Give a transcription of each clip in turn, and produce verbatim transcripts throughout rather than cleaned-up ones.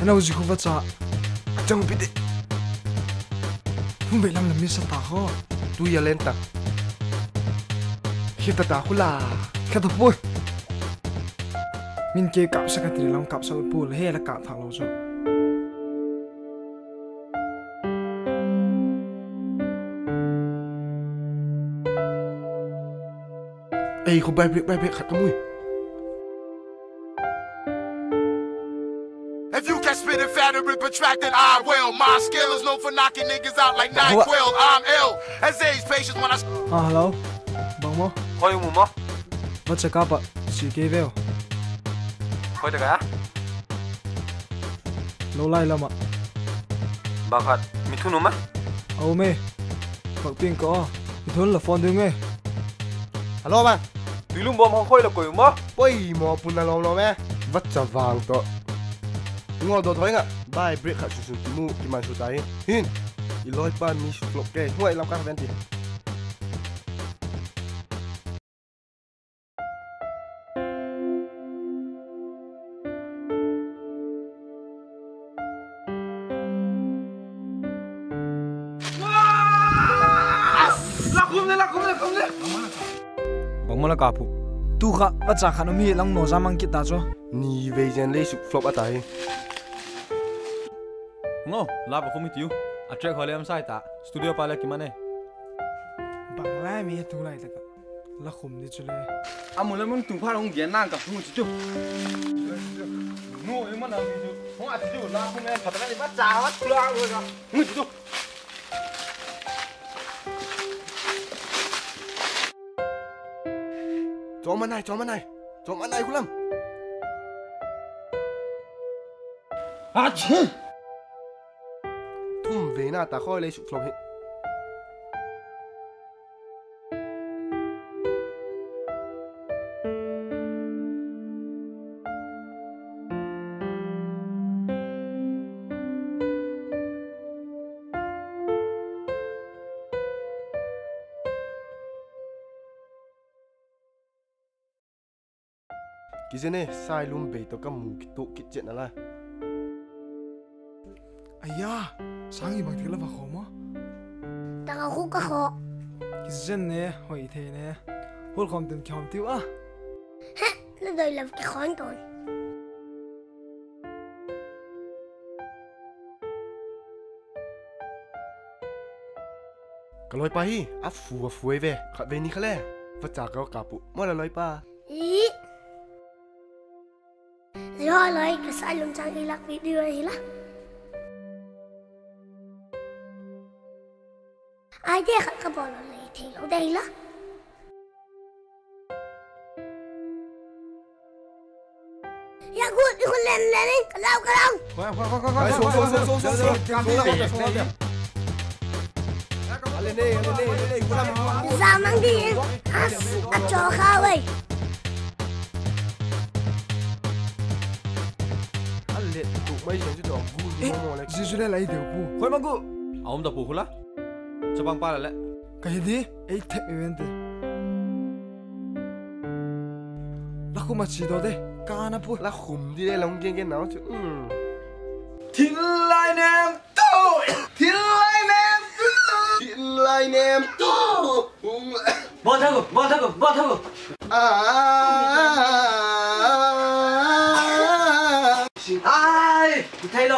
Nau zi khu vacha. A chang pi de. Hung ve lam la mi sa ta ho. Tu ya len ta. Khita ta khu la. Kha ta pui. Min ke kap sa ka ti lam kap sa la pu la he la kap thak lo chu. Ei, khu bai break, bai break khat ka mui. If you can spit it fat and real protracted, I will. My skill is known for knocking niggas out like Nyquil. I'm ill. As age patience when I s- Ah, hello. Bang maw? Khoi mu maw? Vacha ka pa, si ke veu. Khoi ta ka? Lo lai lam ah. Bang khat, mi thun um a? A um e. Bak ping ka aw. Mi thun la phone ding e. Hello, bang. Tuilum bawm hang khoi la koi um a? Poimaw pun a lawm lawm e. Vacha vang tawh. Ngol dot hoi nga. Bai break khat susun ti mu ki man su ta hi. Hin. I loi pa mi su flop ke. Huai lam ka ven ti. Bang maw la ka pu. Tu kha vacha khan um hi lang no za mang kit ta chu. Ni vei zen lei suk flop a ta hi. Ngo, la va khum hi tiu. A track ho le am sai ta. Studio pa le kiman e. Bang lai mi tu lai tak a. La khum di chu le. A mu le mun tu pha hung gen nang ka hung chi chu. Ngo, i man a mi chu. Hung a chi chu la khum e. Phat ka ni vacha va tu la. Hung chi chu. Chawm a nai, chawm a nai. Chawm a nai khu lam. Achi! Thum veina ta khoi lei suk flop hi. Kizen e, Sailum bei tawh ka mu kituak kit chiat na la. Aya, Sangi bang tik la va khawm a? Tak a khu ka khaw. Kizen e, hoi thei ne. Hul khawm tin kihawm tiu a. He, la doi lo kikhawm tawn. Ka loipa hi, a fu a fu ei ve, khatvei ni kha le, vacha ka ka pu, maw la loipa. I. Zia loi ka Sailum chang i lak video hi la. Ai de khat ka bawl lo lei thei lo dei la. Ya gut, i khun len len in, ka lau, ka lau. Za mang di in, as, a chaw kha wei. A let tuk mai zen chu dawk gu di mo le. Zisu le lai deu pu. Khoi ma gu. A um da pu khu la. Chapang pa la le. Ka hi di, ei thek i ven ti. La khum a chi do de, ka na pu. La khum di le long gen gen nau chu. Thil lai nem tu. Thil lai nem tu. Thil lai nem tu. Bawltha gu, bawltha gu, bawltha gu. Ai, thei lo.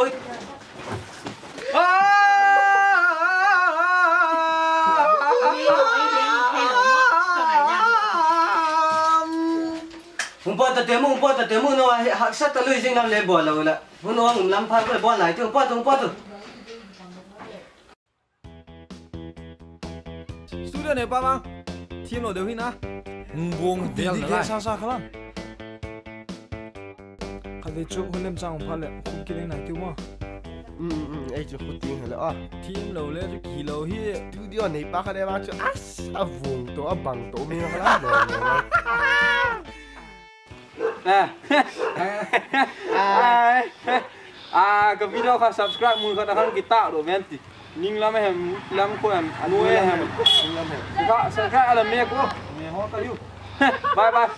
Hung pawt ta te mu, hung pawt ta te mu, no, haksa ta lui zing lam le bawl lo la. Hun hung um lam pha ko bawl lai ti, hung pawt, hung pawt. Studio ne pa ma. Thiam lo deu hi na. Hung buang vel na lai. Sa sa kha lam. Khatvei chu hun lem chang pha le khum kit ding nai tiu ma. Um, um, ei chu khu ting he le a. Thiam lo le chu ki lo hi. Studio nei pa kha le ma chu as a vung to a bang to mi kha la. A, ka video kha subscribe mun khat a khan ki ta lo men ti. Ning lam hem, lam ko hem, a nu e hem. Ning lam hem. Ka subscribe a la me ko. Me ho ta yu. Bye bye.